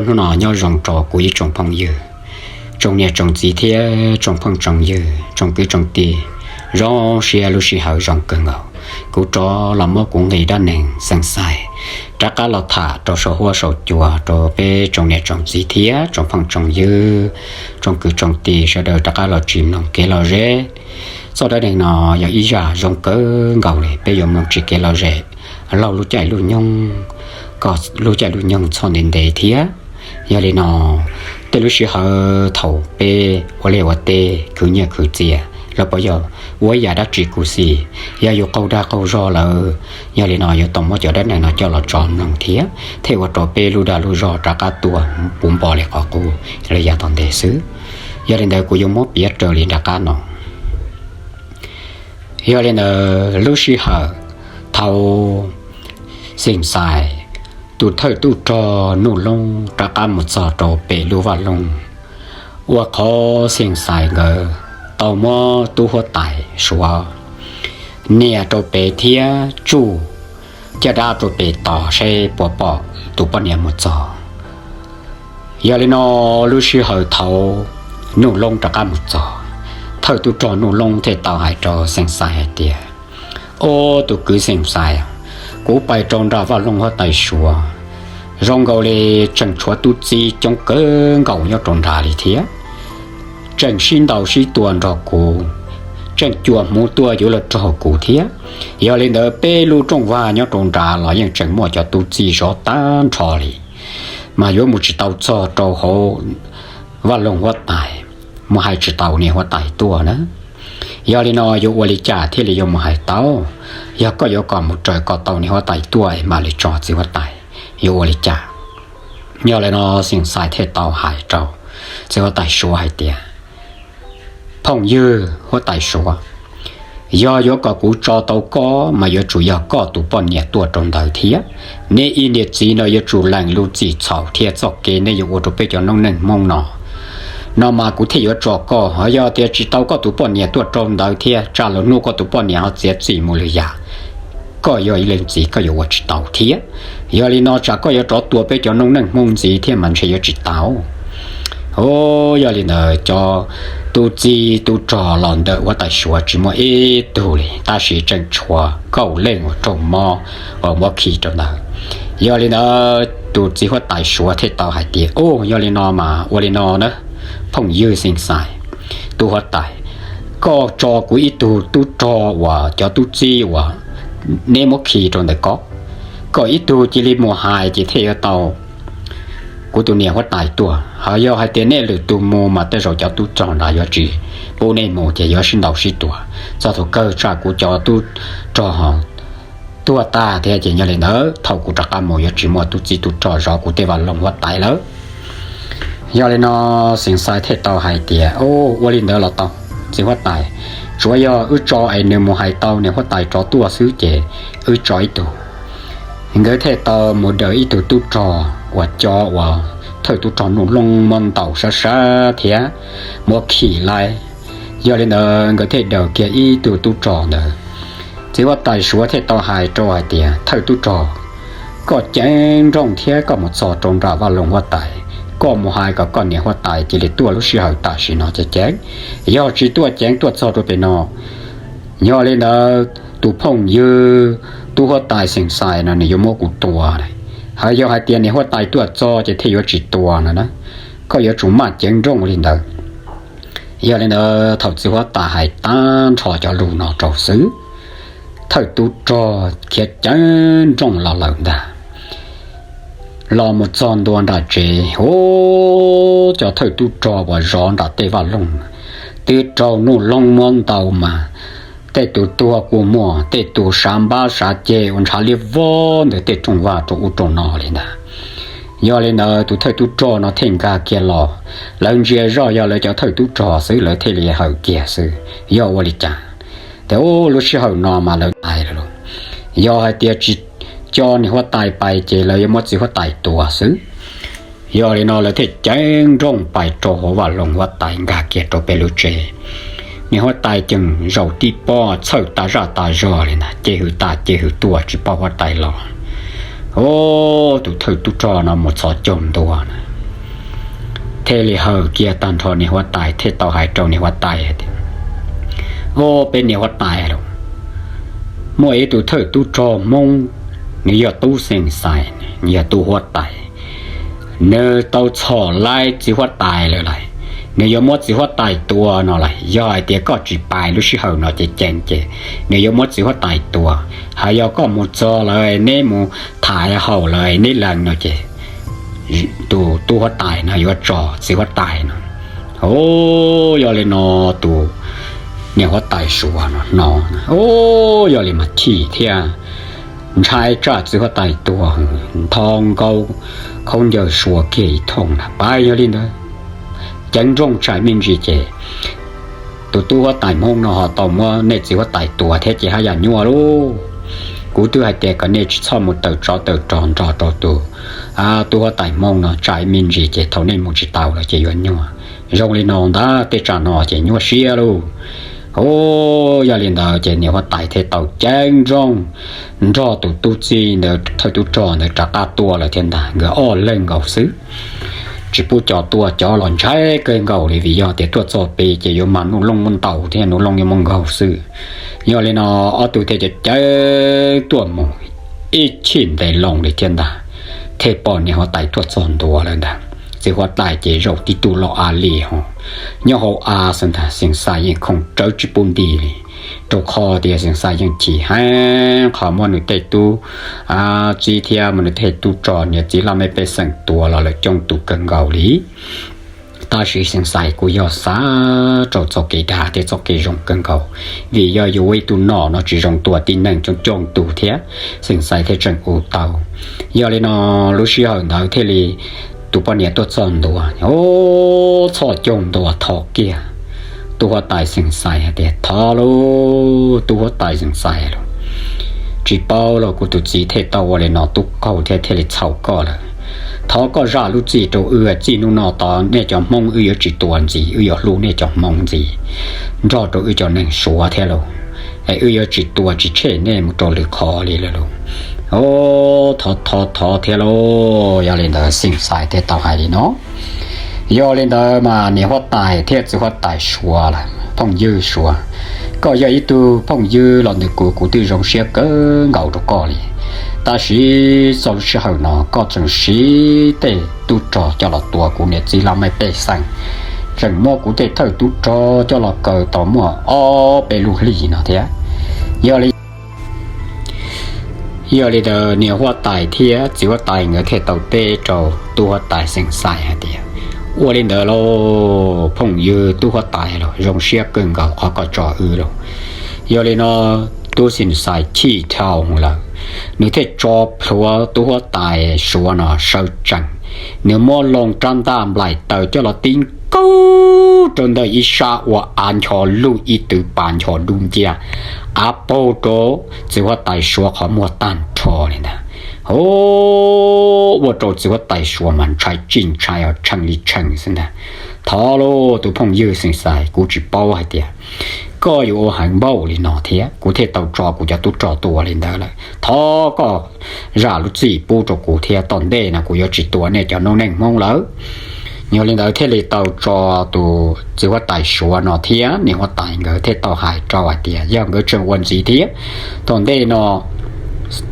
Hnub no nyob zoo rau kuv ib tsoom phooj ywg, tsoom niam tsoom txiv thiab tsoom phooj tsoom ywg, tsoom kwv tsoom tij, zoo siab lub sij hawm zoo kawg nkaus. Kuv rov los muab kuv nqi dab neeg Xeem Xais rov qab los tham rau saum huab saum cua rau peb tsoom niam tsoom txiv thiab tsoom phooj tsoom ywg, tsoom kwv tsoom tij sawv daws rov qab los tsim mloog kev lom zem. Txoj dab neeg no yog ib zaj zoo kawg nkaus li, peb yuav mloog tsim kev lom zem laug lub caij lub nyoog, kom lub caij lub nyoog txhob ntev ntev thiab. Yog li no, tej lub sij hawm thaum peb ua liaj ua teb khwv nyiaj khwv txiaj los puas yog ua yam dab tsi kuj xij, yog yus qaug dag qaug zog lawm, yog li no yuav tau muab cov dab neeg no coj los tso mloog thiab thiaj ua rau peb lub dag lub zog rov qab tuaj puv npo li qhov qub li yav tom ntej xwb. Yog li ntawd kuv yuav muab piav raws li nram qab no. Yog li ntawd lub sij hawm thaum Xeem Xais tus thawj tub rog Nuj Loob rov qab mus txog rau pem lub vaj loog, ua qhov Xeem Xais nkawd tau muab tub huab tais Suav nias rau pem thiab tsuj caj dab rau pem tos seb puas pom tus poj niam mus txog. Yog li no lub sij hawm thaum Nuj Loob rov qab mus txog, thawj tub rog Nuj Loob thiaj tau hais rau Xeem Xais hais tias, Ob, tus kwv Xeem Xais, kuv pais rau nram vaj loog huab tais Suav, zoo nkaus li tseem tshuav tub txib coob kawg nkaus nyob rau nrad li thiab, tseem sib ntaus sib tua nrog kuv, tseem cua hmuv tuaj yuav los raug kuv thiab. Yog li ntawd peb lub rooj vag nyob rau nrad los yeej tseem muaj cov tub txib zov tag nrho li, mas yuav mus tsis tau txog rau hauv vaj loog huab tais, mus hais tsis tau niam huab tais tuaj na. Yog li no yuav ua li cas thiaj li yuav mus hais tau? Yog koj yuav kom mus raws kom tau niam huab tais tuaj es mam li tso txiv huab tais, yuav ua li cas? Yog li no Xeem Xais thiaj tau hais rau txiv huab tais Suav hais tias, Phooj ywg huab tais Suav, yog yuav kom kuv tso tau koj mas yuav tsum yog koj tus poj niam tuaj rau ntawd thiab. Neb ib niam txiv no yuav tsum lees lus txim txhaum thiab txoj kev neb yuav ua rau peb cov noob neej Hmoob no, no mas kuv thiaj yuav tso koj. Ho yog tias tsis tau koj tus poj niam tuaj rau ntawd thiab tsam los hnub koj tus poj niam ho txiav txim mus lwm yam, koj yog ib leej txiv koj yuav ua tsis tau thiab. Yog li no tsam koj yuav rov tua peb cov noob neej Hmoob ntxiv thiab mas ntshe yuav tsis tau. Yog li ntawd cov tub txib tub rog los ntawm huab tais Suav tsis muaj ib tug li, tab sis tseem tshuav kaum leej uas raug mob uas muab khi rau ntawd. Yog li ntawd tus txiv huab tais Suav thiaj tau hais tias, Yog li no mas ua li no na, phooj ywg Xeem Xais, tub huab tais, koj tso kuv ib tug tub rog uas cov tub txib uas neb muab khi rau ntawm koj, kom ib tug cia li mus hais ces thiaj yuav tau kuv tus niam huab tais tuaj. Ho yog hais tias nej lwm tus mus mas tej zaum cov tub rog nrad yuav tsis pub nej mus ces yuav sib ntaus sib tua txog thaum kawg tsam kuv cov tub rog tuag tag thiab ces yog li ntawd thaum kuv rov qab mus yuav tsis muaj tub txib tub rog zov kuv tej vaj loog huab tais lawm. Yog li no Xeem Xais thiaj tau hais tias, Ua li ntawd los tau, txiv huab tais, tsuav yog wb tso es nws mus hais tau niam huab tais rov tuaj xwb ces wb tso ib tug. Nkawd thiaj tau mus daws ib tug tub rog uas cov uas thawj tub rog Nuj Loob muab ntaus sab sab thiab muab khi lawm. Yog li ntawd nkawd thiaj daws kiag ib tug tub rog ntawd. Txiv huab tais Suav thiaj tau hais rau hais tias, Thawj tub rog, koj ceev nrooj thiab koj mus txog rau nram vaj loog huab tais, koj mus hais kom koj niam huab tais cia li tuaj lub sij hawm tam sim no ces ceev. Yog tsis tuaj ceev tuaj txog rau pem no, yog li ntawd tus phooj ywg tub huab tais Xeem Xais no nws yuav muab kuv tua. Ho yog hais tias niam huab tais tuaj txog ces thiaj yuav tsis tua no na. Koj yuav tsum maj ceev nrooj li ntawd. Yog li ntawd thaum txiv huab tais hais tag nrho cov lus no rau xwb, thawj tub rog khiav ceev nrooj los lawm ntag. Los mus txog ntua nram tsev, ua cov thawj tub rog uas zov nram tej vaj loog twb raug Nuj Loob muab ntaus mas tej tus tuag kua muag, tej tus sav npab sav ceg ua ntshav liab vog ntawm tej rooj vag rau ub rau no li ntag. Yog li ntawd tus thawj tub rog no thiaj nkag kiag los, lawv ntsia zoj yog lawv cov thawj tub rog xwb lawv thiaj li hawm kiag xwb, yog ua li cas? Ces ua lub sij hawm no mas lawv ntshai lawm, yog hais tias tsis coj niam huab tais pais ces lawv yuav muab txiv huab tais tua xwb. Yog li no lawv thiaj ceev nrooj pais rau hauv vaj loog huab tais nkag kiag rau pem lub tsev. Niam huab tais ceem zaum tib pob txhawj tas zaj tas zog li ntag, ces hwm tas ces hwm tuaj tsis pom huab tais los. Ua tus thawj tub rog no mus txhos caug ntua Thiaj li hawm kiag tag nrho niam huab tais thiaj tau hais rau niam huab tais tias, Au, peb niam huab tais lauj, muaj ib tug thawj tub rog Hmoob, nws yog tub xeem xais, nws yog tub huab tais, nws tau txhom laib txiv huab tais lawm lauj. Nws yuav muab txiv huab tais tua no lauj. Yog hais tias koj tsis pais lub sij hawm no ces ceev ces nws yuav muab txiv huab tais tua. Hos yog koj mus txog lawm, neb mus tham haum lawm neb lees no ces tus tub huab tais no yuav tso txiv huab tais no. Au, yog li no tus niam huab tais suav no hnov, au, yog li mas chim thiab ntshai tsam txiv huab tais tuag, nthos nkaus khaub ncaws suav kiag ib thooj na, Pais, yog li ntawd ceev nrooj tsam me ntsis ces tus tub huab tais Hmoob no ho tau muab nej txiv huab tais tua thiab ces haj yam nyuaj lauj. Kuv twb hais tias kom nej tsis txhob mus tawm tsov tawm rog nrog rau tus tub huab tais Hmoob no, tsam me ntsis ces thaum nej mus tsis tau lawm ces yuav nyuaj. Zoo li no ntag, tej tsam no ces nyuaj siab lauj. Au, yog li ntawd ces niam huab tais thiaj tau ceev nrooj nrog tus tub txib ntawd, thawj tub rog ntawd rov qab tuaj lawm thiab ntag. Nkawd ob leeg nkaus xwb, tsis pub cov tuaj, cov los ntshai kawg nkaus li vim yog tias tuaj txog pem ces yuav mag nuj looj muab ntaus thiab nuj looj yuav muab nkaug xwb. Yog li no ob tug thiaj cov cawv tuaj mus ib chim ntev loo li thiab ntag, thiaj pom niam huab tais tuaj txog ntua lawm ntag. Txiv huab tais ces zaum tib tug loj av li ho nyob hauv av xwb ntag, xeem xais yeej khoov rawv tsis pub nti li, rau qhov tias xeem xais yeej chim heev qhov muab nws tej tub txib thiab muab nws tej tub rog niam txiv laj mej pej xeem tua los lawm coob tus kawg nkaus li. Tab sis xeem xais kuj yog xav rau txoj kev dag thiab txoj kev zoo kawg nkaus, vim yog yuav ua ib tug nom no tsis zoo tua tib neeg coob coob tus thiab, xeem xais thiaj tseem ua tau. Yog li no lub sij hawm ntawd thiaj li tus poj niam tuaj txog ntua, txhos caug ntua thov kiag tub huab tais xeem xais hais tias, Thov lauj, tub huab tais xeem xais lauj, tsis paub los kuv tus txiv thiaj tau ua li no tub qaug thiab thiaj li txhaum koj lawm. Thov koj zam lub txim rau wb, txij hnub no tod nej cov Hmoob wb yuav tsis tua ntxiv, wb yuav hlub nej cov Hmoob ntxiv nrog rau wb cov neeg suav thiab lauj, es wb yuav tsis tua tsis tshem nej mus rau lwm qhov li lawm lauj. Au, thov thov thov thiab lauj. Yog li ntawd xeem xais thiaj tau hais li no, Yog li ntawd mas niam huab tais thiab txiv huab tais suav lawm, phooj ywg suav, koj yog ib tug phooj ywg los ntawm kuv, kuv twb zoo siab kawg nkaus rau koj li. Tab sis txog lub sij hawm no koj tseem siv tej tub rog coj los tua kuv niam txiv laj mej pej xeem, tseem muab kuv tej thawj tub rog coj los kaw tau muaj ob peb lub hlis no thiab. Yog li, yog li ntawd niam huab tais thiab txiv huab tais nkawd thiaj tau teb rau tub huab tais xeem xais hais tias, Ua li ntawd lauj, phooj ywg tub huab tais lauj, zoo siab kawg nkaus qhov koj tso wb lauj. Yog li no tub xeem xais chim dhau lawm, nws thiaj tso plhuav tub huab tais suav no sawv tsees. Nws muab loo rab ntaj nplaim taws coj los tib nkaug rau ntawm ib sab ua av ncho lug ib tw pas ncho dub nciab, av paug rau txiv huab tais suav qhov muag tag nrho li ntag. Hu, ua rau txiv huab tais suav mas ntshai tsis ntshai os, tshee li tshee xwb ntag. Thov lauj tus phooj ywg xeem xais, kuv tsis paub hais tias koj yuav ua heev npaum li no thiab, kuv thiaj tau tso kuv cov tub rog tua li ntawd lawm. Thov koj zam lub txim pub rau kuv thiab, tom ntej no kuv yuav tsis tua nej cov noob neej Hmoob lawm. Yog li ntawd thiaj li tau tso tus txiv huab tais suav no thiab niam huab tais nkawd thiaj tau hais rau hais tias yog nkawd tseem ua ntxiv thiab, tom ntej no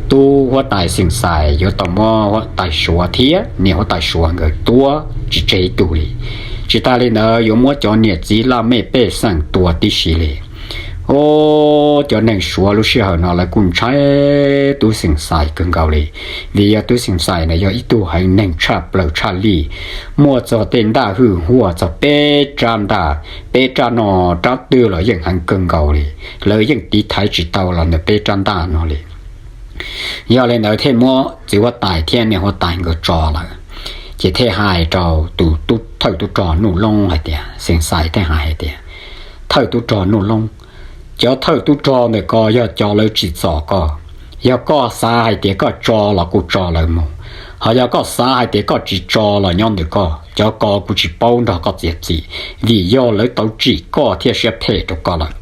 tub huab tais xeem xais yuav tau muab huab tais suav thiab niam huab tais suav nkawd tua tsis tseg ib tug li. Tsis tas li ntawd yuav muab cov niam txiv laj mej pej xeem tua tib si li. Hu, cov neeg suav lub sij hawm no lawv kuj ntshai tub xeem xais kawg nkaus li, vim yog tub xeem xais no yog ib tug heev neeg tshaj plaws tshaj lij, muaj txog tej ntaj hwj huaj txog peb rab ntaj, peb rab no rab twg los yeej heev kawg nkaus li, lawv yeej tiv thaiv tsis tau los ntawm peb rab ntaj no li. Yog li ntawd thiaj muab txiv huab tais thiab niam huab tais nkawd tso lawm, ces thiaj hais rau tus thawj tub rog Nuj Loob hais tias, xeem xais thiaj hais hais tias, Thawj tub rog Nuj Loob, cov thawj tub rog ntawm ko yog cov lawv tsim txom koj. Yog koj xav hais tias koj tso los kuj tso lawv mus, ho yog koj xav hais tias koj tsis tso los nyob ntawm koj, cov ko kuv tsis paub nrog koj txiav txim, vim yog lawv tau tsim koj thiab siab phem rau koj lawm.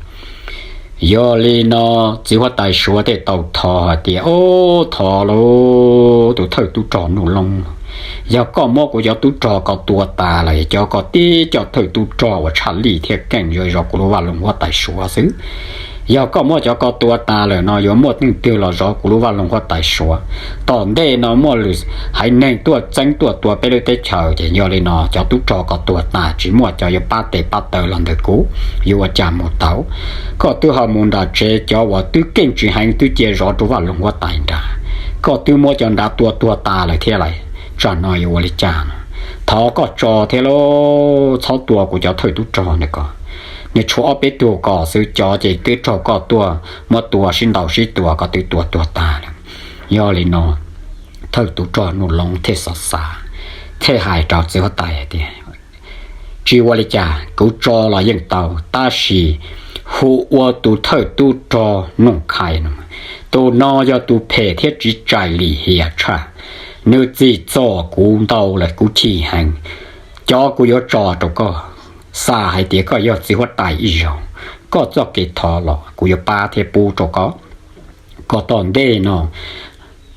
Yog li no txiv huab tais suav thiaj tau thov hais tias, Au, thov lauj tus thawj tub rog Nuj Loob, Yog koj muab kuv cov tub rog ko tua tas lawm, cov ko tib cov thawj tub rog uas tshaj lij thiab keej zov kuv lub vaj loog huab tais Suav xwb. Yog koj muab cov ko tua tas lawm no yuav muaj neeg twg los zov kuv lub vaj loog huab tais Suav? Tom ntej no muaj lwm haiv neeg tuaj txeeb tuaj tua peb lub teb chaws, ces yog li no cov tub rog ko tuag tas tsis muaj cov yuav pab tes pab taw los ntawm kuv, yuav ua cas mus tau? Koj twb ho mus nram tsev cov uas twb keej tsis heev twb cia zov rau vaj loog huab tais nrad, koj twb muab cov nrad tua tuag tas lawm thiab lawm, tsam no yuav ua li cas no? Thov koj tso thiab lauj, txhob tua kuv cov thawj tub rog ntawd ko. Nws tshuav ob peb tug ko xwb, cov ces twb raug koj tuaj muab tua sib ntaus sib tua, koj twb tua tuag tas lawm. Yog li no thawj tub rog Nuj Loob thiaj xav xav, thiaj hais rau txiv huab tais tias, tsis ua li cas, kuv tso los yeej tau, tab sis hu ua tus thawj tub rog Nuj Khais no, tus no yog tus phem thiab tsis txais lim hiam tshaj, nws txim txom kuv ntau lawm, kuv chim heev. Cov kuv yuav tso rau koj, xav hais tias koj yog txiv huab tais ib zaug, koj txoj kev thov los kuv yuav pab thiab pub rau koj. Kom tom ntej no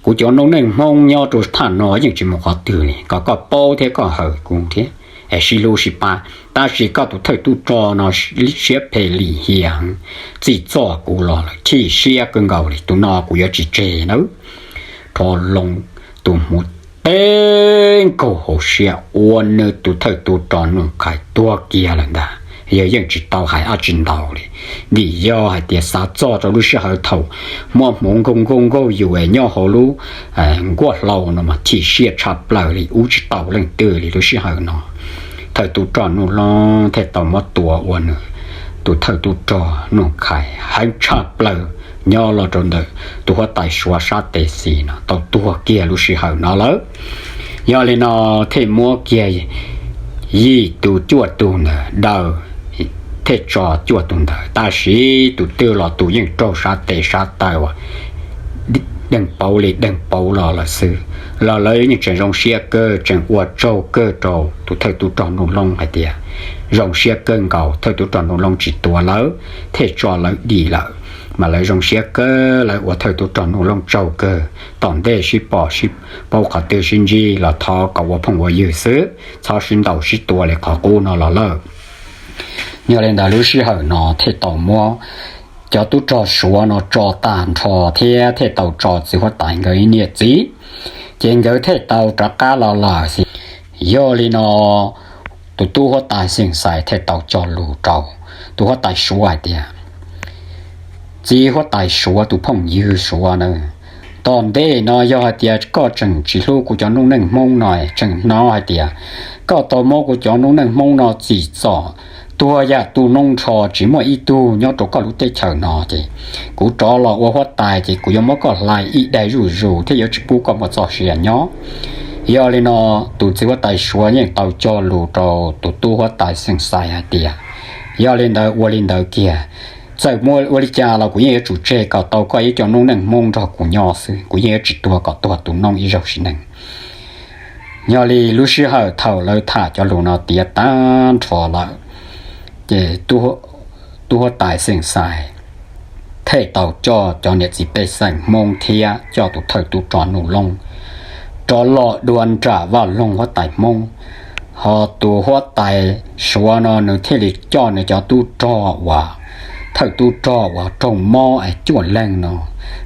kuv cov noob neej Hmoob nyob rau thaj no yeej tsis mus qhov twg li, kom koj paub thiab koj hawm kuv thiab, es sib hlub sib pab. Tab sis koj tus thawj tub rog no siab phem lim hiam, txim txom kuv los lawm, chim siab kawg nkaus li, tus no kuv yuav tsis tseg nawb. Rho loo tus hmuv teb nkaug hauv siab ua nws tus thawj tub rog Nuj Khais tuag kiag lawm ntag. Yog yeej tsis tau hais dab tsi ntau li, vim yog hais tias xav txog rau lub sij hawm thaum muaj hmuv nkaug nkaug nkaug yus es nyob hauv lub nkuaj hlau no mas chim siab tshaj plaws li, ua tsis tau leej twg li lub sij hawm no. Thawj tub rog Nuj Loob thiaj tau muab tua ua nws tus thawj tub rog Nuj Khais heev tshaj plaws nyob los rau ntawm tus huab tais Suav sab tes xis no tau tuag kiag lub sij hawm no lawm. Yog li no thiaj muab kiag yim tus cuaj tug ntawd daws, thiaj tso cuaj tug ntawd, tab sis tus twg los tus yeej raug sab tes sab taw uas deeg pauv li deeg pauv los lawm xwb, los lawv yeej tseem zoo siab kawg, tseem ua tsaug kawg rau tus thawj tub rog Nuj Loob hais tias zoo siab kawg nkaus thawj tub rog Nuj Loob tsis tua lawv thiaj tso lawv dim lawm, mas lawv zoo siab kawg, lawv ua thawj tub rog Nuj Loob tsaug kawg. Tom ntej sib pom sib paub qhov twg sib ntsib los thov kom ua phooj ua ywg xwb, txhob sib ntaus sib tua li qhov qub no los lawm. Yog li ntawd lub sij hawm no thiaj tau muab cov tub rog Suav no tso tag nrho thiab thiaj tau tso txiv huab tais nkawd ib niam txiv, ces nkawd thiaj tau rov qab los lawm xwb. Yog li no tus tub huab tais Xeem Xais thiaj tau cog lus rau tus huab tais Suav hais tias, txiv huab tais Suav, tus phooj ywg Suav na, tom ntej no yog hais tias koj tseem tsis hlub kuv cov noob neej Hmoob no, tseem hnov hais tias koj tau muab kuv cov noob neej Hmoob no txim txom tuag yam tu noob nrho, tsis muaj ib tug nyob rau koj lub teb chaws no, ces kuv rov los ua huab tais ces kuv yuav muab koj hlais ib daig zuj zus thiab yuav tsis pub koj muaj txoj sia nyob. Yog li no tus txiv huab tais Suav yeej tau cog lus rau tus tub huab tais Xeem Xais hais tias, yog li ntawd ua li ntawd kiag, txawm muaj ua li cas los kuv yeej yuav tsum tseg kom tau koj ib co noob neej Hmoob nrog kuv nyob xwb, kuv yeej yuav tsis tuag kom tuag tu noob ib zaug sim neej. Yog li lub sij hawm thaum lawv tham cov lus no tiav tag nrho lawm, ces tub huab tais Xeem Xais thiaj tau coj cov niam txiv pej xeem Hmoob thiab coj tus thawj tub rog Nuj Loob rov los dua nram vaj loog huab tais Hmoob. Ho tus huab tais Suav no nws thiaj li coj nws cov tub rog uas, thawj tub rog uas raug mob es cuaj leeg no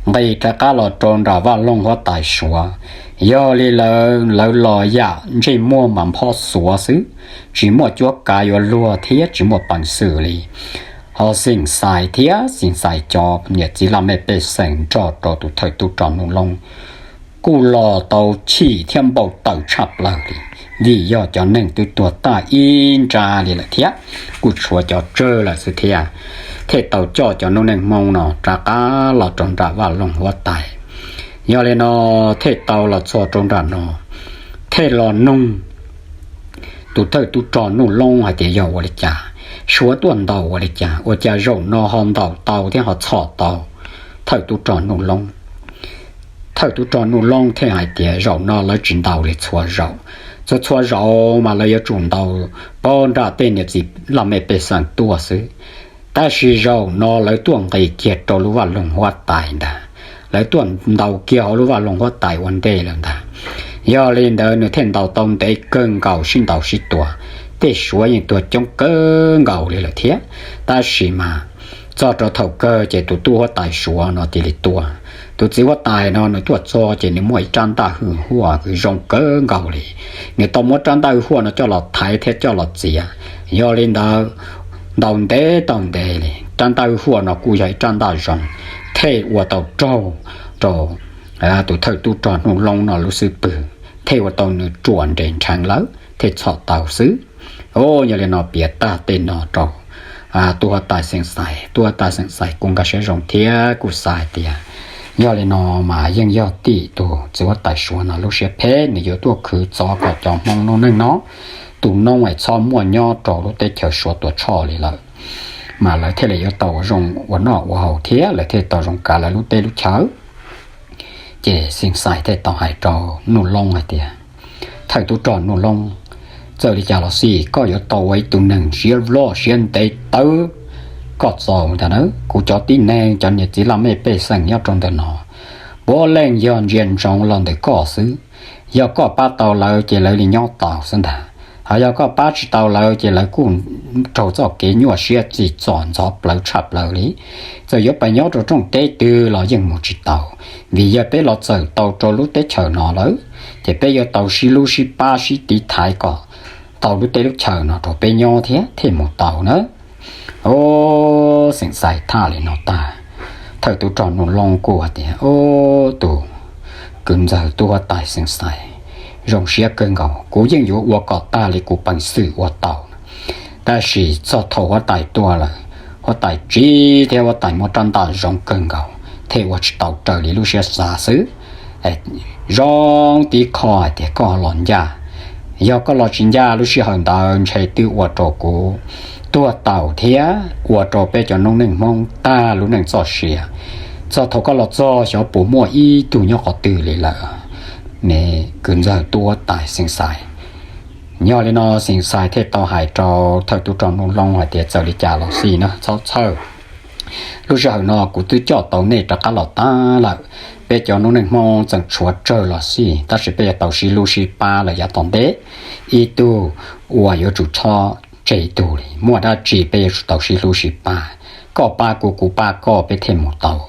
nqis rov qab los rau nram vaj loog huab tais Suav. Yog li lawv, lawv los yam ntsej muag mas nphob xuav xwb, tsis muaj cuab kav yuav luag thiab tsis muaj peev xwm li. Ho Xeem Xais thiab Xeem Xais cov niam txiv laj mej pej xeem nrog rau tus thawj tub rog Nuj Loob kuj los tau chim thiab npau taws tshaj plaws li, vim yog cov neeg twb tuag tag ib nrab li lawm thiab kuj tshuav cov tsawg lawm xwb thiab. Thiaj tau coj cov noob neej Hmoob no rov qab los rau nram vaj loog huab tais. Yog li no thiaj tau los txog rau nram no, thiaj los nug tus thawj tub rog Nuj Loob hais tias yog ua li cas, Suav tuaj ntaus ua li cas, ua cas zaum no ho ntaus tau thiab ho txhom tau thawj tub rog Nuj Loob. Thawj tub rog Nuj Loob thiaj hais tias zaum no lawv tsis ntaus li txhua zaus, txhua txhua zaus mas lawv yuav tsum ntaus pab nram tej niam txiv laj mej pej xeem tuaj xwb, tab sis zaum no lawv tuaj nqis kiag rau lub vaj loog huab tais ntag, lawv tuaj ntaus kiag hauv lub vaj loog huab tais ua ntej lawm ntag. Yog li ntawd nws thiaj ntaus tau ntev kawg nkaus sib ntaus sib tua, tej Suav yeej tuag coob kawg nkaus li lawm thiab. Tab sis mas txog rau thaum kawg ces tus tub huab tais Suav no cia li tuag. Tus txiv huab tais no nws tuaj txog ces nws muaj ib rab ntaj hwj huaj zoo kawg nkaus li. Nws tau muab rab ntaj hwj huaj no coj los thaiv thiab coj los txiav. Yog li ntawd, ntaus ntev tau ntev li, rab ntaj hwj huaj no kuj yog ib rab ntaj zoo, thiaj ua tau raug rau tus thawj tub rog Nuj Loob no lub xub pwg, thiaj ua tau nws ruam nres nrheev lawm thiaj txhom tau xwb. Yog li no piav tag tej no rau tub huab tais Xeem Xais, tub huab tais Xeem Xais kuj nkag siab zoo thiab kuj xav hais tias yog li no mas yeej yog tim tus txiv huab tais Suav no lub siab phem, nws yuav tuaj khwv txov kom cov Hmoob noob neej no tus noob es txhob muaj nyob rau lub teb chaws Suav Tuam Tshoj li lawm, mas lawv thiaj li yuav tau ua zoo ua noj ua haus thiab lawv thiaj tau zoo kav lawv lub teb lub chaw. Ces Xeem Xais thiaj tau hais rau Nuj Loob hais tias, thawj tub rog Nuj Loob, txawm li cas los xij koj yuav tau ua ib tug neeg siab loj siab ntev tawv koj txaus ntag na. Kuv cov tib neeg cov niam txiv laj mej pej xeem nyob rau ntawm no puav leej yog ntsia ntsoov los ntawm koj xwb. Yog koj pab tau lawv ces lawv li nyob tau xwb ntag, ho yog koj pab tsis tau lawv ces lawv kuj raug txoj kev nyuaj siab txim txom ntxhov plawv tshaj plaws li. Txawm yuav pais nyob rau rooj teb twg los yeej mus tsis tau, vim yog peb los txawm tau rau lub teb chaws no lawm, ces peb yuav tau sib hlub sib pab sib tiv thaiv kom tau lub teb lub chaws no rau peb nyob thiab thiaj mus tau na. Xeem Xais tham li no tag, thawj tub rog Nuj Loob kuj hais tias, tus kwv ntxawg tub huab tais Xeem Xais, zoo siab kawg nkaus, kuv yeej yuav ua kom tag li kuv peev xwm ua tau. Tab sis txog thaum huab tais tuaj lawm, huab tais tsiv thiab huab tais muab rab ntaj zoo kawg nkaus thiaj ua tsis tau raws li lub siab xav xwb. Zoo tib qho hais tias koj los ncaj, yog koj los tsis ncaj lub sij hawm ntawd ntshe twb ua rau kuv tuag taus thiab ua rau peb cov noob neej Hmoob tag lub neej txoj sia. Txog thaum koj los txog xyov puas muaj ib tug nyob qhov twg li lawm, kwv ntxawg tub huab tais Xeem Xais. Yog li no Xeem Xais thiaj tau hais rau thawj tub rog Nuj Loob hais tias, txawm li cas los xij na, txhob txhawj. Lub sij hawm no kuv twb coj tau nej rov qab los tag lawm. Peb cov noob neej Hmoob tseem tshuav tsawg los xij, tab sis peb yuav tau sib hlub sib pab lawm yav tom ntej. Ib tug uas yuav tsum txhob tseg ib tug li, muaj dab tsi peb yuav tsum tau sib hlub sib pab. Koj pab kuv, kuv pab koj, peb thiaj mus tau.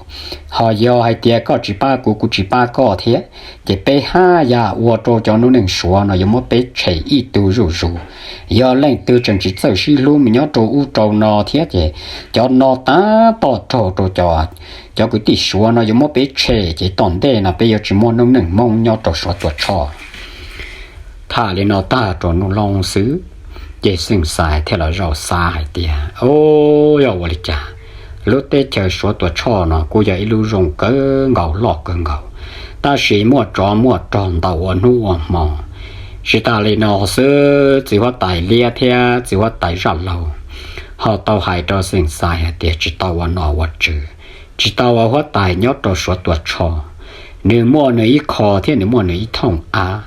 Ho yog hais tias koj tsis pab kuv, kuv tsis pab koj thiab, ces peb haj yam ua rau cov noob neej Suav no yuav muab peb tshem ib tug zuj zus. Yog leej twg tseem tsis txawj sib hlub mus nyob rau ub rau no thiab ces cov no tab tom raug rau cov, cov kwv tij Suav no yuav muab peb tshem, ces tom ntej no peb yuav tsis muaj noob neej Hmoob nyob rau Suav Tuam Tshoj. Tham li no tag rau Nuj Loob xwb, ces Xeem Xais thiaj los zaum xav hais tias, o, yog ua li cas, lub teb chaws Suav Tuam Tshoj no kuj yog ib lub zoo kawg nkaus loj kawg nkaus, tab sis muaj tsov muaj rog ntaus ua hnub ua hmo. Tsis tas li no xwb, txiv huab tais liab thiab txiv huab tais zaj laug ho tau hais rau Xeem Xais hais tias tsis tau ua nom ua tswv, tsis tau ua huab tais nyob rau Suav Tuam Tshoj. Nws muaj nws ib qho thiab nws muaj nws ib thooj av.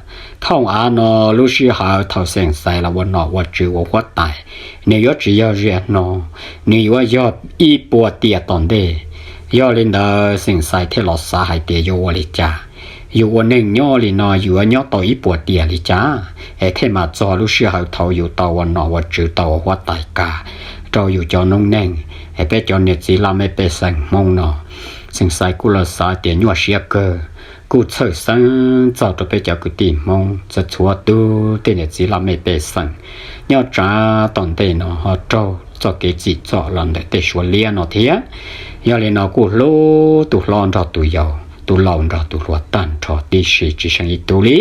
Thooj av no lub sij hawm thaum Xeem Xais los ua nom ua tswv ua huab tais, nws yuav tsis yog ziag no, nws yuav yog ib puas tiam tom ntej. Yog li ntawd Xeem Xais thiaj los xav hais tias yuav ua li cas, yus ua neej nyob li no yuav nyob tau ib puas tiam li cas, es thiaj mam txog lub sij hawm thaum yus tau ua nom ua tswv tau ua huab tais kam rau yus cov noob neej, es peb cov niam txiv laj mej pej xeem Hmoob no. Xeem Xais kuj los xav tias nyuaj siab kawg, kuj txhawj xeeb txog rau peb cov kwv tij Hmoob txhua txhua tus tej niam txiv laj mej pej xeem nyob tsam tom ntej no ho raug txoj kev txim txom los ntawm tej Suav liab no thiab. Yog li no kuj hlub tus hlob nrog tus yau, tus laus nrog tus hluas tag nrho tib si tsis seem ib tug li.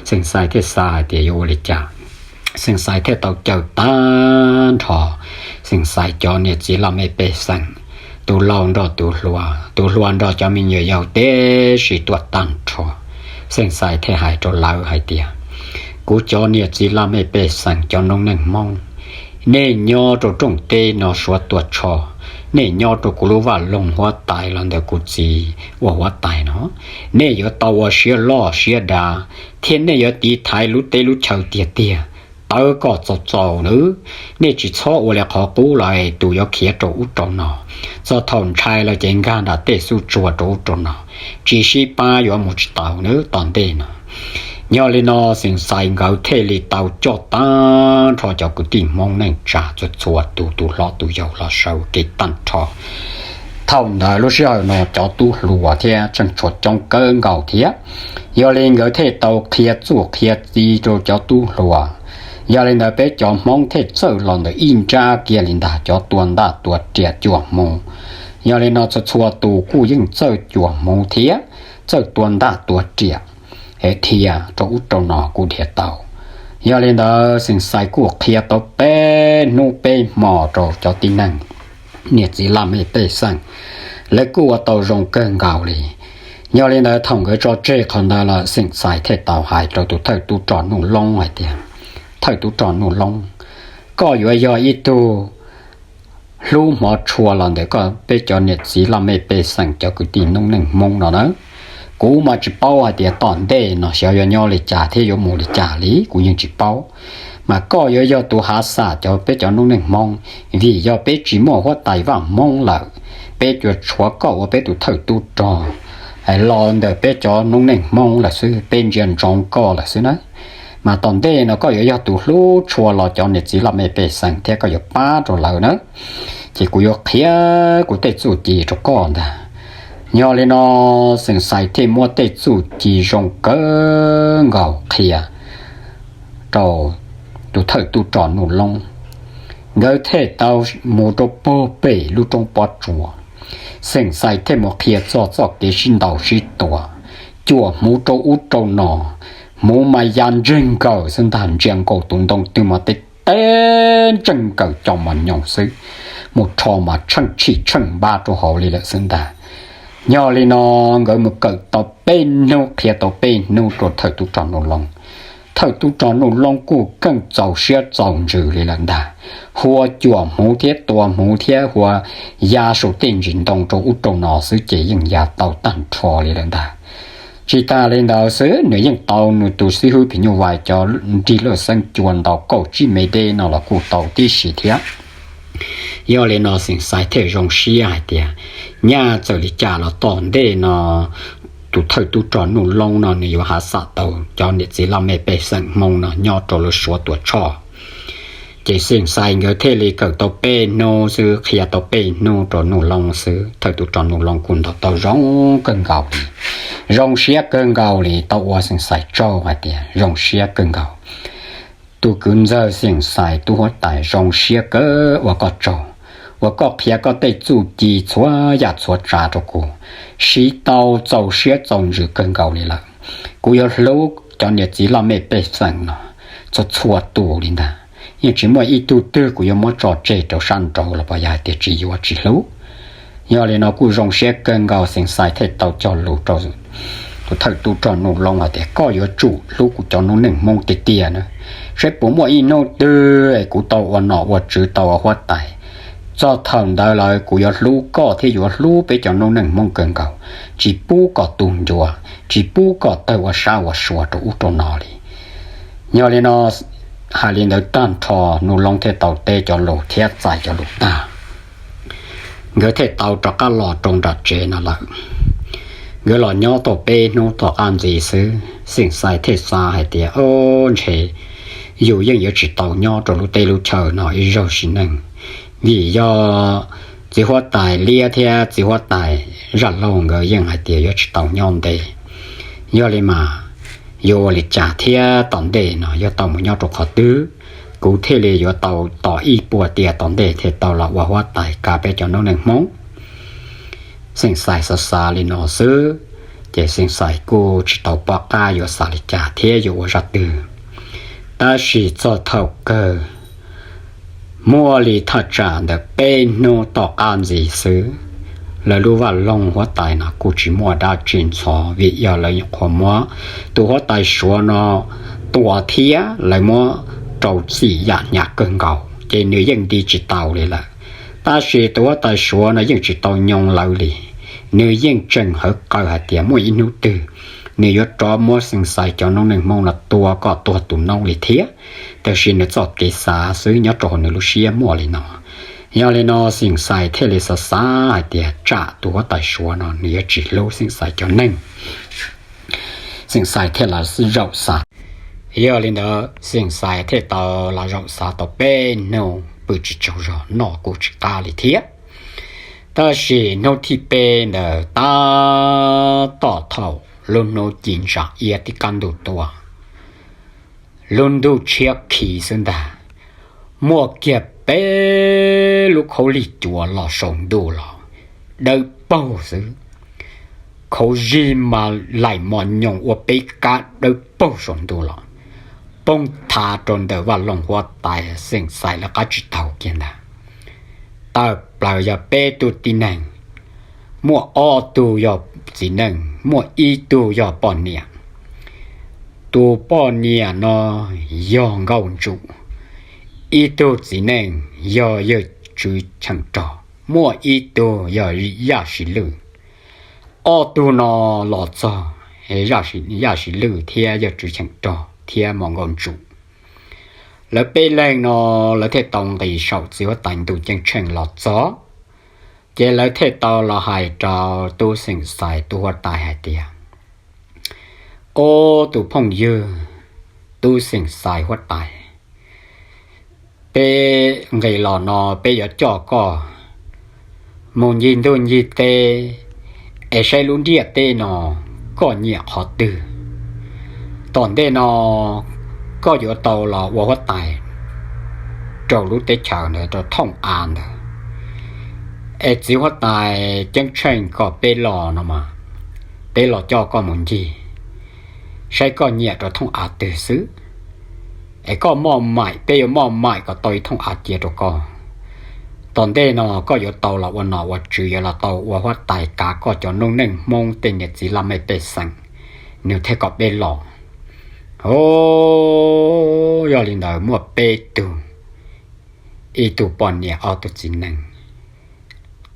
Xeem Xais thiaj xav hais tias yuav ua li cas. Xeem Xais thiaj tau caw tag nrho Xeem Xais cov niam txiv laj mej pej xeem, tus laus nrog tus hluas, tus hluas nrog cov me nyuam yaus tib si tuaj tag nrho. Xeem Xais thiaj hais rau lawv hais tias, kuv cov niam txiv laj mej pej xeem cov noob neej Hmoob, nej nyob rau rooj teb no Suav Tuam Tshoj, nej nyob rau kuv lub vaj loog huab tais los ntawm kuv txiv ua huab tais no, nej yuav tau ua siab loj siab dav, thiab nej yuav tiv thaiv lub teb lub chaw tiag tiag. Tawv koj txaus txaus nawb, nej tsis txhob ua li qhov qub lawm tus yuav khiav rau ub rau no, txog thaum ntshai lawm ces nkag nram tej xub tsuag rau ub rau no, tsis sib pab yuav mus tsis tau nawb tom ntej no. Yog li no Xeem Xais nkawd thiaj li tau coj tag nrho cov kwv tij Hmoob neej tsa txhua txhua tus, tus hlob tus yau los sawv kev tag nrho. Thaum ntawd lub sij hawm no cov tub hluas thiab tseem tshuav coob kawg nkaus thiab, yog li nkawd thiaj tau qhia txuj qhia txi rau cov tub hluas. Yog li ntawd peb cov Hmoob thiaj txawj los ntawm ib nrab kiag li ntag, cov tua ntaj tua riam cuam hmuv. Yog li no txhua txhua tus kuj yeej txawj cuam hmuv thiab txawj tua ntaj tua riam es dhia rau ub rau no kuj dhia tau. Yog li ntawd Xeem Xais kuj qhia tau peb hnub peb hmo rau cov tib neeg, niam txiv laj mej pej xeem, lawv kuj ua tau zoo kawg nkaus li. Yog li ntawd thaum nkawd tso tseg qhov ntawd lawm Xeem Xais thiaj tau hais rau tus thawj tub rog Nuj Loob hais tias, thawj tub rog Nuj Loob, koj yuav yog ib tug hlub hmov tshua los ntawm koj peb cov niam txiv laj mej pej xeem cov kwv tij noob neej Hmoob no na. Kuv mas tsis paub hais tias tom ntej no xyov yuav nyob li cas thiab yuav mus li cas li kuv yeej tsis paub. Mas koj yuav yog tus hav xam cov peb cov noob neej Hmoob, vim yog peb tsis muaj huab tais Vaj Hmoob lawm, peb yuav tshuav koj ua peb tus thawj tub rog los ntawm peb cov noob neej Hmoob lawm xwb, peb ntsia ntsoov koj lawm xwb na. Mas tom ntej no koj yuav yog tus hlub tshua los cov niam txiv laj mej pej xeem thiab koj yuav pab rau lawv na. Ces kuv yuav qhia kuv tej txuj ci rau koj ntag. Yog li no Xeem Xais thiaj muab tej txuj ci zoo kawg nkaus qhia rau tus thawj tub rog Nuj Loob. Nkawd thiaj tau mus rau puag pem lub roob pob tsuas. Xeem Xais thiaj mus qhia txog txoj kev sib ntaus sib tua, cuam hmuv rau ub rau no. Hmuv mas ya ntseeg nkaws xwb ntag, ntsia nkaus tus ntoo twg mas tej teb ntseeg nkaws co mos nyoos xwb, mus rho mas tsheej tshij tsheej npab rau hauv li lawm xwb ntag. Yog li no nkawd mus kawm tau peb hnub qhia tau peb hnub rau thawj tub rog Nuj Loob. Thawj tub rog Nuj Loob kuj keej txaus siab txaus ntsws li lawm ntag, hua cuam hmuv thiab tua hmuv thiab hua ya saum tej ntsis ntoo rau ub rau no xwb ces yeej ya tau tag nrho li lawm ntag. Tsis tas li ntawd xwb nws yeej tau nws tus xib hwb phim nyuj vais cov nrig laj xeeb cua ntaus kaum tsib me deb no los kuj tau tib si thiab. Yog li no Xeem Xais thiaj zoo siab hais tias nyaj txawm li cas los tom ntej no tus thawj tub rog Nuj Loob no nws yuav hav xam tau cov niam txiv laj mej pej xeem Hmoob no nyob rau lub Suav Tuam Tshoj. Ces Xeem Xais nkawd thiaj li kawm tau peb hnub xwb, qhia tau peb hnub rau Nuj Loob xwb, thawj tub rog Nuj Loob kuj ntaus tau zoo kawg nkaus li, zoo siab kawg nkaus li, tau ua Xeem Xais tsaug hais tias zoo siab kawg nkaus. Tus kwv ntxawg Xeem Xais tub huab tais, zoo siab kawg ua koj tsaug, uas koj qhia koj tej txuj ci txhua yam txhua tsav rau kuv, siv tau txaus siab txaus ntsws kawg nkaus li lawm. Kuv yuav hlub cov niam txiv laj mej pej xeem no txhua txhua tus li ntag, yeej tsis muaj ib tug twg kuv yuav muab tso tseg rau sab nraud los yog hais tias tsis yuav tsis hlub. Yog li no kuj zoo siab kawg nkaus, Xeem Xais thiaj tau cog lus rau tus thawj tub rog Nuj Loob hais tias koj yuav tsum hlub kuv cov noob neej Hmoob tiag tiag na, saib puas muaj ib hnub twg kuv tau ua nom ua tswv tau ua huab tais. Txog thaum ntawd lawm kuv yuav hlub koj thiab yuav hlub peb cov noob neej Hmoob kawg nkaus, tsis pub kom tu ncua, tsis pub kom tawg ua sab ua sua rau ub rau no li. Yog li no hais li ntawd tag nrho Nuj Loob thiaj tau teb cov lus thiab txais cov lus tag, nkawd thiaj tau rov qab los rau nram tsev no lawm. Nkawd los nyob tau peb hnub tom qab ntxiv xwb Xeem Xais thiaj xav hais tias o, ntshe yus yeej yuav tsis tau nyob rau lub teb lub chaw no ib zaug sim neej, vim yog txiv huab tais liab thiab txiv huab tais zaj laug nkawd yeej hais tias yuav tsis tau nyob ntev. Yog li mas yuav ua li cas thiab tom ntej no yuav tau mus nyob rau qhov twg, kuv thiaj li yuav tau tos ib puas tias tom ntej thiaj tau los ua huab tais kav peb cov noob neej Hmoob. Xeem Xais xav xav li no xwb, ces Xeem Xais kuj tsis tau pom qab yuav xav li cas thiab yuav ua zaj twg. Tab sis txog thaum kawg muaj li thaj tsam ntawm peb hnub tom qab ntxiv xwb, lawv lub vaj loog huab tais no kuj tsis muaj dab tsi ntxhov, vim yog lawv nyuam qhuav muab tus huab tais Suav no tua thiab lawv muab rau txim yam hnyav kawg nkaus ces nws yeej nti tsis tau li lawm. Tab sis tus huab tais Suav no yeej tsis tau nyoo lawv li, nws yeej tseem hawv qawv hais tias muaj ib hnub twg nws yuav rov muab Xeem Xais cov noob neej Hmoob no tua kom tuag tu noob li thiab. Tab sis nws txoj kev xav xwb nyob rau hauv nws lub siab muaj li no. Yog li no Xeem Xais thiaj li xav xav hais tias tsam tus huab tais Suav no nws yuav tsis hlub Xeem Xais cov neeg. Xeem Xais thiaj los zaum xav. Yog li ntawd Xeem Xais thiaj tau los zaum xav tau peb hnub pw tsis tsaug zog noj kuj tsis qab li thiab. Tab sis hnub thib peb ntawd tab tom thaum lub hnub ci ntsa iab tib qab ntug tuaj, lub ntuj tshiab khiv xwb ntag, muaj kiag peb lub khaub lig cuav los saum ntuj los dawb paug xwb. Khaub zig mas laim mos nyoos ua peb kab dawb paug saum ntuj los poob thav rau ntawm vaj loog huab tais Xeem Xais lawv qab tsis taug kiag ntag. Tawm plaws yog peb tug tib neeg, muaj ob tug yog txiv neej, muaj ib tug yog poj niam. Tus poj niam no yog Nkauj Ntsum, ib tug txiv neej yog yawg Tswv Cheem Rog, muaj ib tug yog Yaj Sis Lwj. Ob tug no los txog, Yaj Sis Lwj thiab yawg Tswv Cheem Rog thiab Nkauj Ntsum, lawv peb leeg no lawv thiaj tau nqis saum txiv huab tais Ntuj Ceeb Tsheej los txog. Ces lawv thiaj tau los hais rau tub Xeem Xais tub huab tais hais tias, Ob tug phooj ywg, tub Xeem Xais huab tais, peb nqis los no peb yuav coj koj mus ncig ntuj ncig teb es saib lub ntiaj teb no koj nyiam qhov twg. Tom ntej no koj yuav tau los ua huab tais rau lub teb chaws ntawd rau thooj av ntawd. Es txiv huab tais Ceeb Tsheej kom peb los no mas, peb los coj koj mus ncig saib koj nyiam rau thooj av twg xwb. Es koj maj maim, peb yuav maj maim kom tau ib thooj av cia rau koj. Tom ntej no koj yuav tau los ua nom ua tswv, yuav los tau ua huab tais kav koj cov noob neej Hmoob tej niam txiv laj mej pej xeem, nws thiaj kom peb los. Os, yog li ntawd muaj peb tug, ib tug poj niam ob tug txiv neej,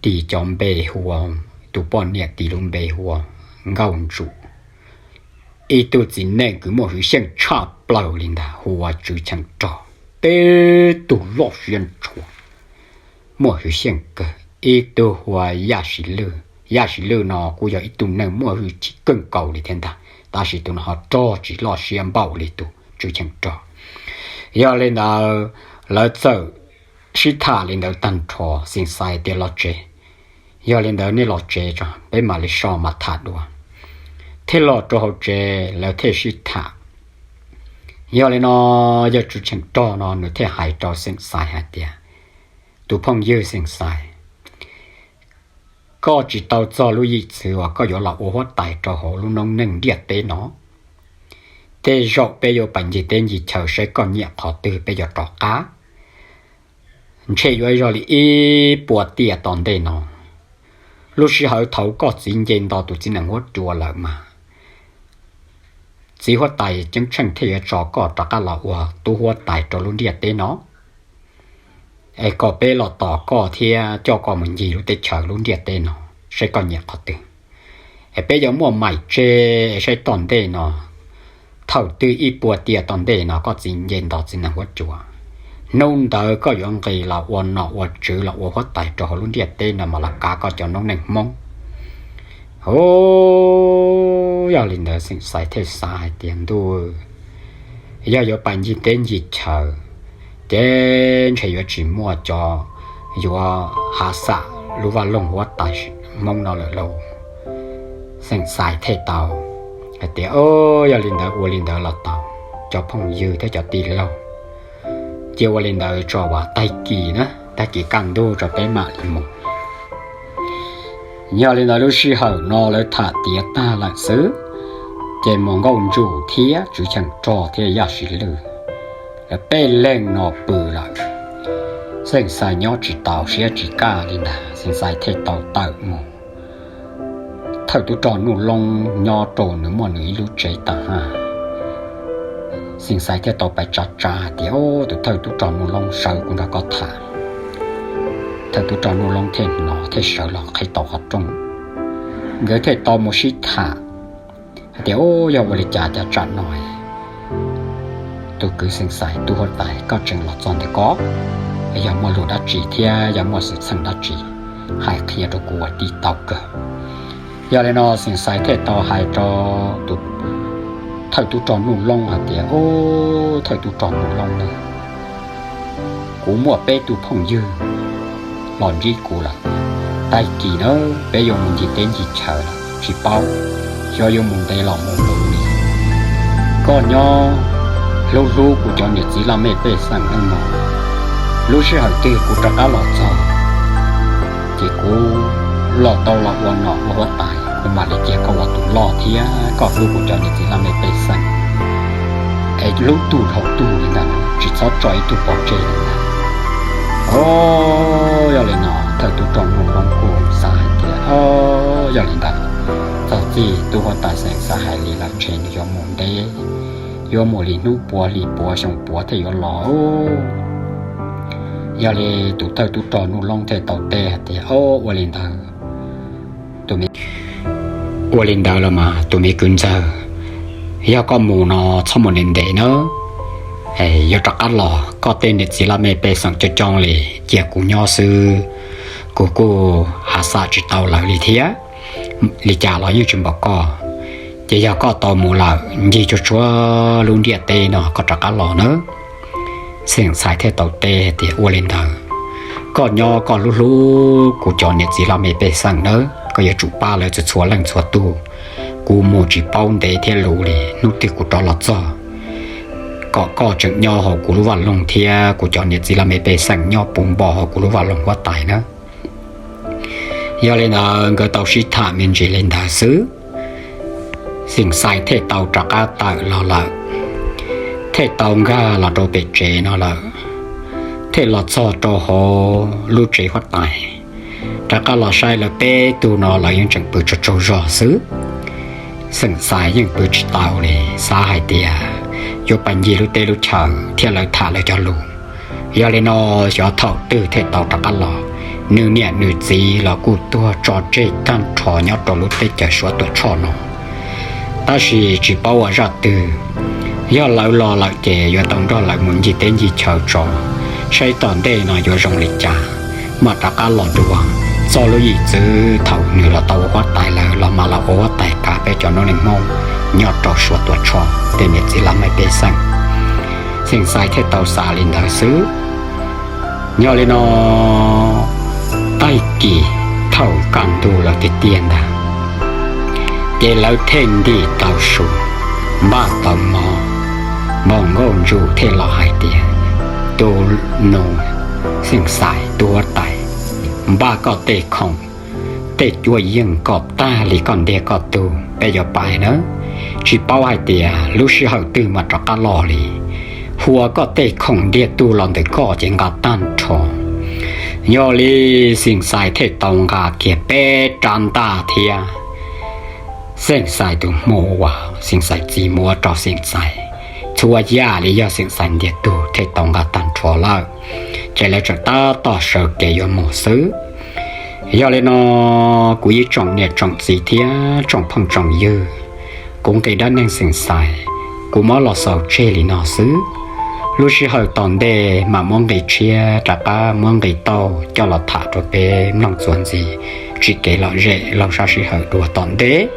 tis cov npe hu ua, tus poj niam tis lub npe hu ua Nkauj Ntsum, ib tug txiv neej kws muaj hwv xyeej tshaj plaws li ntag hu ua Tswv Cheem Rog. Peb tug loj siab ntshua, muaj hwv xyeej kawg. Ib tug hu ua Yaj Sis Lwj, Yaj Sis Lwj no kuj yog ib tug neeg muaj hwj chim kawg nkaus li thiab ntag, tab sis tus no ho rog tsis loj siab npaum li tus Tswv Cheem Rog. Yog li ntawd lawv txawm sib tham li ntawd tag nrho, Xeem Xais tias los tsev, yog li ntawd nej los tsev tso peb mam li so mas tham dua. Thiaj los rau hauv tsev lawv thiaj sib tham. Yog li no yawg Tswv Cheem Rog no nws thiaj hais rau Xeem Xais hais tias, tus phooj ywg Xeem Xais, koj tsis tau txog lub yim txwv uas koj yuav los ua huab tais rau hauv lub noob neej ntiaj teb no. Tej zaum peb yuav pais ncig teb ncig chaw saib koj nyiam qhov twg peb yuav rov qab. Ntshe yuav zog li ib puas tiam tom ntej no, lub sij hawm thaum koj txiv nce nto tus txiv nees huab cua lawm mas txiv huab tais Ceeb Tsheej thiaj yuav tso koj rov qab los ua tub huab tais rau lub ntiaj teb no. Es kom peb los tos koj thiab coj koj mus ncig lub teb chaws lub ntiaj teb no saib koj nyiam qhov twg. Es peb yuav muaj maim tseg saib tom ntej no, thaum twg ib puas tiam tom ntej no koj txiv nce nto txiv nees huab cua, hnub ntawd koj yuav nqis los ua nom ua tswv los ua huab tais rau hauv lub ntiaj teb no mas los kav koj cov noob neej Hmoob. Os, yog li ntawd Xeem Xais thiaj xav hais tias ntuj, yog yuav pais ncig teb ncig chaw ces ntshe yuav tsis muaj cov yuav hav xam lub vaj loog huab tais Hmoob no lawm lauj. Xeem Xais thiaj tau hais tias, Os, yog li ntawd ua li ntawd los tau, cov phooj ywg thiab cov tij laug, cia ua li ntawd tso, ua tag kis na, tag kis kaj ntug tso peb mam li mus. Yog li ntawd lub sij hawm no lawv tham tiav tag lawm xwb, ces Muas Nkauj Ntsum thiab Tswv Cheem Rog thiab Yaj Sis Lwj, lawv peb leeg no pw lawm. Xeem Xais nyob tsis tau siab tsis kaj li ntag, Xeem Xais thiaj tau tawm mus. Thawj tub rog Nuj Loob nyob rau nws muaj nws ib lub tsev tag hab. Xeem Xais thiaj tau pais tsa tsa hais tias, Os, tus thawj tub rog Nuj Loob, sawv kuv nrog koj tham. Thawj tub rog Nuj Loob thiaj hnov thiaj sawv los qhib tau qhov rooj, nkawd thiaj tau mus sib tham hais tias, Os, yog ua li cas cas tsam no tus kwv Xeem Xais tub huab tais koj tseem los txog ntawm ko, yog muaj lus dab tsi thiab yog muaj xwm txheej dab tsi hais qhia rau kuv ua tij tau kawg. Yog li no Xeem Xais thiaj tau hais rau tus thawj tub rog Nuj Loob hais tias, Thawj tub rog Nuj Loob na, kuv muaj peb tug phooj ywg los ntsib kuv lawm. Tag kis na peb yuav mus ncig teb ncig chaw lawm, tsis paub xyov yuav mus ntev los mus puv li. Koj nyob hlub hlub kuv cov niam txiv laj mej pej xeem nawb mog. Lub sij hawm twg kuv rov qab los txog ces kuv los tau los ua nom ua huab tais, kuv mam li cia koj ua tus loj thiab koj hlub kuv cov niam txiv laj mej pej xeem es hlub tug dhau tug li ntag, tsis txhob tso ib tug pov tseg li ntag. Os, yog li no thawj tub rog Nuj Loob kuj xav hais tias, Os, yog li ntawd, txog txij tub huab tais Xeem Xais hais li lawm ntshe nws yuav mus ntev, yuav mus li hnub puav hli puav xyoo puav thiaj yuav los. Yog li tus thawj tub rog Nuj Loob thiaj tau teb hais tias, Os, ua li ntawd, tus me, ua li ntawd los mas tus me kwv ntxawg, yog koj mus no txhob mus ntev ntev nawb, yuav rov qab los, koj tej niam txiv laj mej pej xeem coob coob li, cia kuv nyob xwb, kuv kuj has xav tsis tau lawv li thiab. Li cas los yeej tsis npaum koj, ces yog koj tau mus lawm ncig tsuag tsuag lub ntiaj teb no koj rov qab los nawb. Xeem Xais thiaj tau teb hais tias, Ua li ntawd, koj nyob koj hlub hlub kuv cov niam txiv laj mej pej xeem nawb, koj yuav tsum pab lawv txhua txhua leej txhua tus. Kuv mus tsis paub ntev thiab luv li, hnub twg kuv rov los txog kom koj tseem nyob hauv kuv lub vaj loog thiab kuv cov niam txiv laj mej pej xeem nyob puv npo hauv kuv lub vaj loog huab tais nawb. Yog li ntawd nkawd tau sib tham me ntsis li ntawd xwb, Xeem Xais thiaj tau rov qab tawm los lawm, thiaj tau nkag los rau pem tsev no lawm, thiaj los txog rau hauv lub tsev huab tais, rov qab los saib lawv peb tug no lawv yeej tseem pw tsaug tsaug zog xwb. Xeem Xais yeej pw tsis tau li, xav hais tias yuav pais ncig lub teb lub chaw thiab lawv tham lawv cov lus. Yog li no xyov thaum twg thiaj tau rov qab los, nws niam nws txiv los kuj tuag tso tseg tag nrho nyob rau lub teb chaws Suav Tuam Tshoj no. Tab sis tsis paub ua zaj twg, yog lawv los lawm ces yuav tau nrog lawv mus ncig teb ncig chaw tso, saib tom ntej no yuav zoo li cas, mam rov qab los dua txog lub yim txwv thaum nws los tau ua huab tais lawm los mam los ua huab tais kav peb cov noob neej Hmoob nyob rau Suav Tuam Tshoj tej niam txiv laj mej pej xeem. Xeem Xais thiaj tau xav li ntawd xwb. Yog li no, tag kis thaum kaj ntug lawm tiag tiag ntag, ces lawv thiaj ntim tau su, npaj tau mov, npau nkauj ntsuj thiaj los hais tias, Tus nus Xeem Xais, tus huab tais, npaj koj tej khoom, tej cuab yeej kom tag li koj ntiag koj tug, peb yuav pais nawb. Tsis paub hais tias lub sij hawm twg mam rov qab los li. Hu ua koj tej khoom ntiag tug los ntawm koj ces nqa tag nrho. Yog li Xeem Xais thiaj tau nqa kiag peb rab ntaj thiab Xeem Xais tus hmuas uas Xeem Xais txiv muab rau Xeem Xais, txhua yam li yog Xeem Xais ntiag tug thiaj tau nqa tag nrho lawm, ces lawv tseem tab tom sawv kev yuav mus xwb. Yog li no, kuv ib tsoom niam tsoom txiv thiab tsoom phooj tsoom ywg, kuv nqis dab neeg Xeem Xais, kuv muab los xaus tseg li no xwb. Lub sij hawm tom ntej mam muab nqi tshiab rov qab muab nqi tauj coj los tham rau peb mloog txuas ntxiv, tsis kev lom zem laug sab sij hawm dua tom ntej.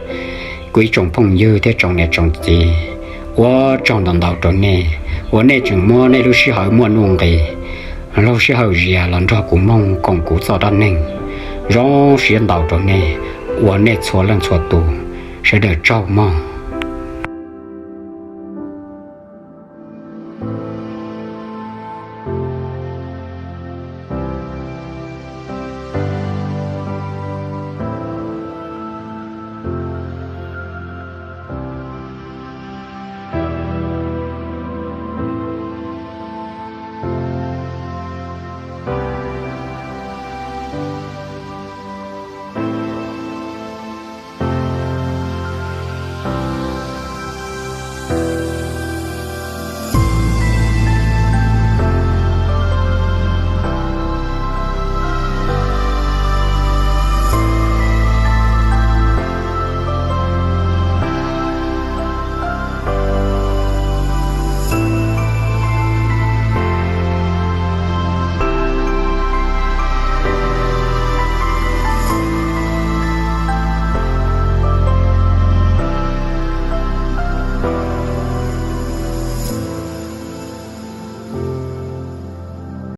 Kuv ib tsoom phooj ywg thiab tsoom niam tsoom txiv, ua tsaug ntau ntau rau nej uas nej tseem muab nej lub sij hawm muaj nuj nqis laug sij hawm zias los nrog kuv mloog koom kuv txoj dab neeg. Zoo siab ntau rau nej, ua nej txhua leej txhua tus, sawv daws tsaug mog.